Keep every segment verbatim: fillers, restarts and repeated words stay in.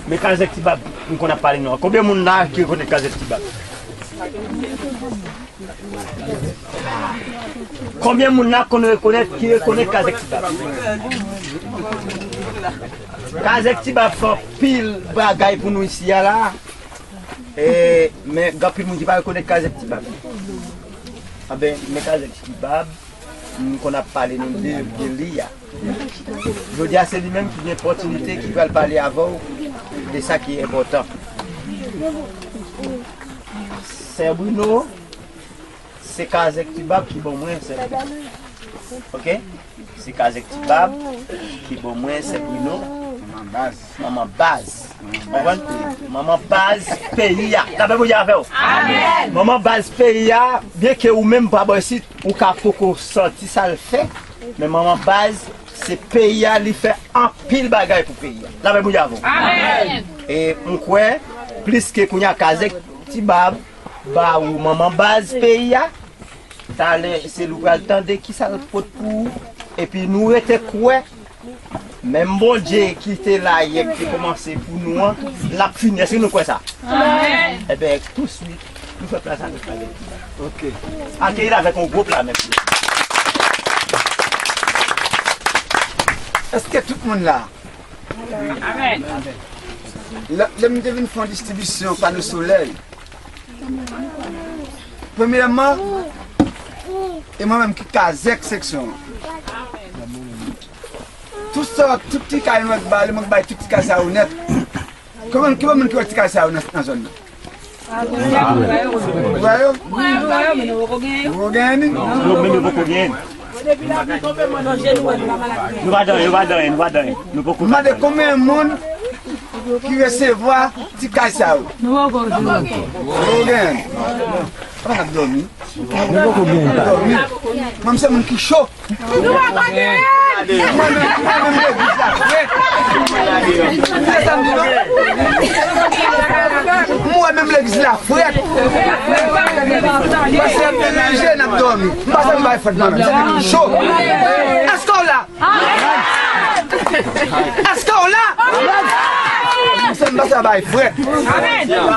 Men Kazèk Ti Bab, m konn ap pale non. Konbyen moun la ki rekonèt Kazèk Ti Bab? Konbyen moun la konn rekonèt, ki rekonèt Kazèk Ti Bab? Kazèk Ti Bab fè anpil bagay pou nou isi a la. E, men gen anpil moun ki pa rekonèt Kazèk Ti Bab. Anben, men Kazèk Ti Bab, m konn ap pale nou de, de li a. Jodi a, se li menm ki gen opòtinite ki pral pale avè w de sa ki enpòtan. Sè Bruno, se Kazèk Ti Bab ki ban mwen sè Bruno. Oke? Se Kazèk Ti Bab ki ban mwen sè Bruno. Manman baz. Manman baz. Konprann? Manman baz peyi a. Lapè Bondye avè w. Amèn. Manman baz peyi a, byenke ou menm pa bò isit, ou ka poko santi sa l fè, men manman baz, se peyi a, li fè anpil bagay pou peyi a. Lapè Bondye avè w. Amèn. E m kwè, plis ke kounye a Kazèk Ti Bab ba ou manman baz peyi a, talè se li w pral tande ki sa l pot pou ou, epi nou rete kwè, menm Bondye ki te la yè, ki te kòmanse pou nou an, l ap fini. Èske nou kwè sa? Amèn. Enben, touswit, nou fè plas avèk Kazèk Ti Bab. Oke. Akeyi l avèk yon gwo pla men. Èske tout moun la? Amèn. Lè, lè m te vin fè yon distribisyon pano solèy, premyèman, e mwen menm ki Kazèk seksyon an. Tout sa, tout ti kay mwen k bay, mwen k bay tout ti kay sa yo nèt. Kòman, ki moun ki wè ti kay sa yo nan, nan zòn nan? Ou wè yo? Nou poko genyen ni? Nou pa dan, nou pa dan, nou pa dan. Nou poko. M mande konbyen moun ki resevwa ti kay sa yo? Nou poko genyen. Apa n ap dòmi? Nou poko genyen. Dòmi. Mwen, m se moun ki cho. Nou poko genyen. Mwen menm, mwen menm legliz la frèt. Ou tande sa m di non? M wè menm legliz la frèt. Pastè ap dirije, n ap dòmi. M pa sa m bay frèt mwen menm. Se moun ki cho. Èske w la? Èske w la? M se m pastè bay frèt.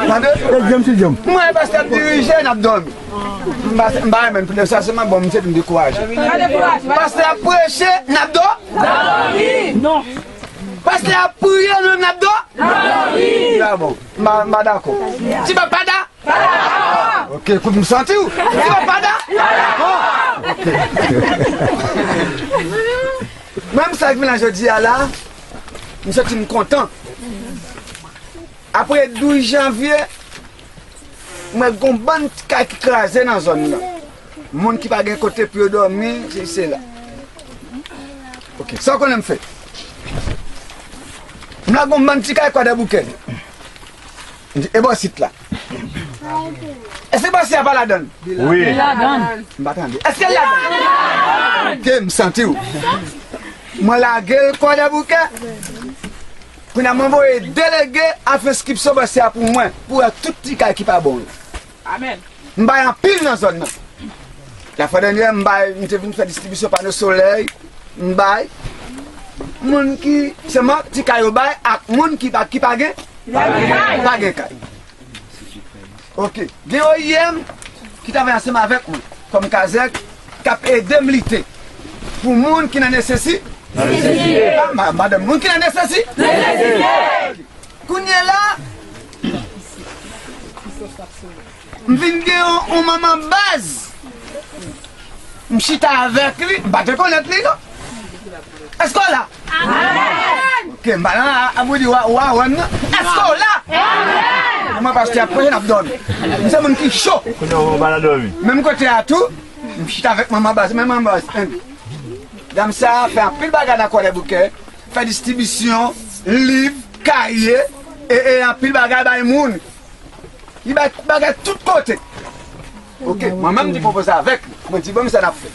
Tande? Mwen pastè ap dirije, n ap dòmi. M pa, m pa renmen l, sa sèlman bon, misye vin dekouraje. Pastè ap preche, n ap dò? Non. Pastè ap priye, nou menm n ap dò? Ah bon, m pa, m pa dakò. Ti papa da? Ok, kout m santi w. Ti papa da? Ok. Mwen, m sa k vin la jodi a la, m santi m kontan. Apre douz janvye, mwen gon bann ti kay ki kraze nan zòn nan. Moun ki pa gen kote pou yo dòmi, se, se la. Ok, sa w konnen m fè? M la gon bann ti kay Kwadèboukè. M di, e bò sit la. Èske pastè a pa ladann? Wi. Li ladann. M pa tande. Èske l ladann? Ok, m santi w. Mwen lage l Kwadèboukè. Kounye a, mwen voye delege al fè enskripsyon pastè a pou mwen, pou wè tout ti kay ki pa bon yo. Amèn. M bay anpil nan zòn nan. Lafwa dènyè, m bay, m te vin fè distribisyon pano solèy, m bay moun ki sèlman ti kay yo bay ak moun ki pa, ki pa gen, pa gen kay. Ok. Gen O I M ki travay ansanm avèk mwen kòm kazèk k ap ede m lite pou moun ki nan nesesi-, nesesite. Ah, ma-, madanm, moun ki nan nesesi-, nesesite. Kounye la, m vin gen yon, yon manman baz. M chita avèk li, m pa te konèt li non. Èske w la? Amèn. Ok, m pa nan Aboudi Wa-, Wawan nan. Èske w la? Amèn. Mwen pastè ap preche, n ap dòmi. M se moun ki cho. Kounye a, ou pa nan dòmi. Menm kote a tou, m chita avèk manman baz, men manman baz, en. Dam sa a fè anpil bagay nan Kwadèboukè, fè distribisyon, liv, kaye, e, e anpil bagay bay moun. Li bay bagay tout kote. Ok, mwen menm m te pwopoze avèk li. Mwen di, bon, men sa n ap fè.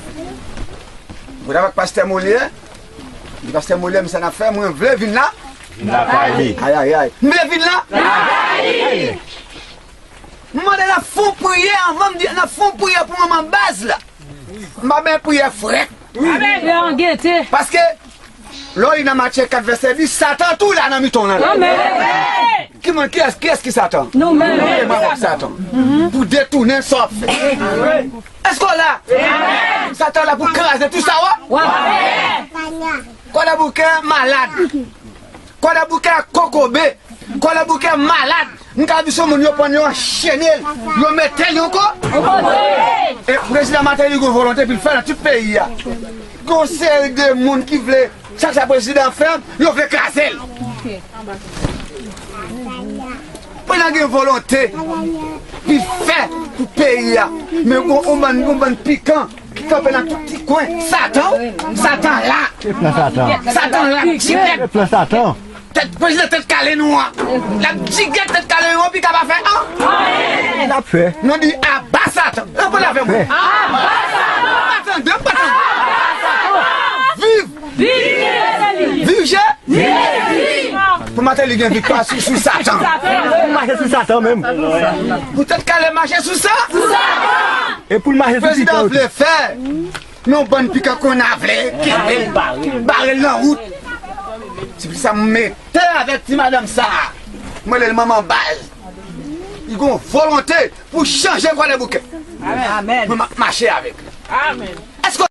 Mwen avèk pastè Molière. M di, pastè Molière, men sa n ap fè, mwen vle vin la. Lakay li. Ay, ay, ay. M vle vin la. Lakay li. M mande n ap fè yon priyè anvan, m di, n ap fè yon priyè pou manman baz la. M ap gen priyè frèt. Amèn. Priyè an gete. Paske Lè w li nan Matye kat vèsè dis, Satan tou la nan mitan w lan. Amèn. Ki moun, kiyès, kiyès ki Satan? Nou menm. Nou menm ak Satan. Pou detounen sa w ap fè. Èske w la? Satan la pou kraze tout sa w ap. W ap fè. Kwadèboukè malad. Kwadèboukè kokobe. Kwadèboukè malad. M ka di se yon moun yo pran, yo anchene l, yo mete l yon ko. E prezidan Martelly gen volonte pou l fè nan tout peyi a. Gen yon seri de moun ki vle, chak sa prezidan fè, yo vle kraze l. Prezidan gen volonte pou l fè pou peyi a. Men gon yon bann, yon bann pikan ki kanpe nan tout ti kwen. Satan, Satan la. Se plan Satan. Satan la, dirèk. Se plan Satan. Tèt, prezidan tèt kale nou an. L ap dirèk tèt kale nou an, pi ka pa fè an. L ap fè. Nou di aba Satan. Reponn avè mwen. Aba Satan. M pa tande, m pa tande. Viv. Viv. Viv Je. Pou Martelly gen viktwa sou, sou Satan. Pou mache sou Satan menm. Pou tèt kale mache sou sa. E pou l mache sou Prezidan Satan. Vle fè. Non, bann pikan konn a vle kenbe l, bare l nan wout. Se pou sa m mete avèk ti madanm sa a. Mwen rele l manman baz. Li gon volonte pou chanje Kwadèboukè. Amèn. Mwen m ap mache avèk li. Amèn. Èske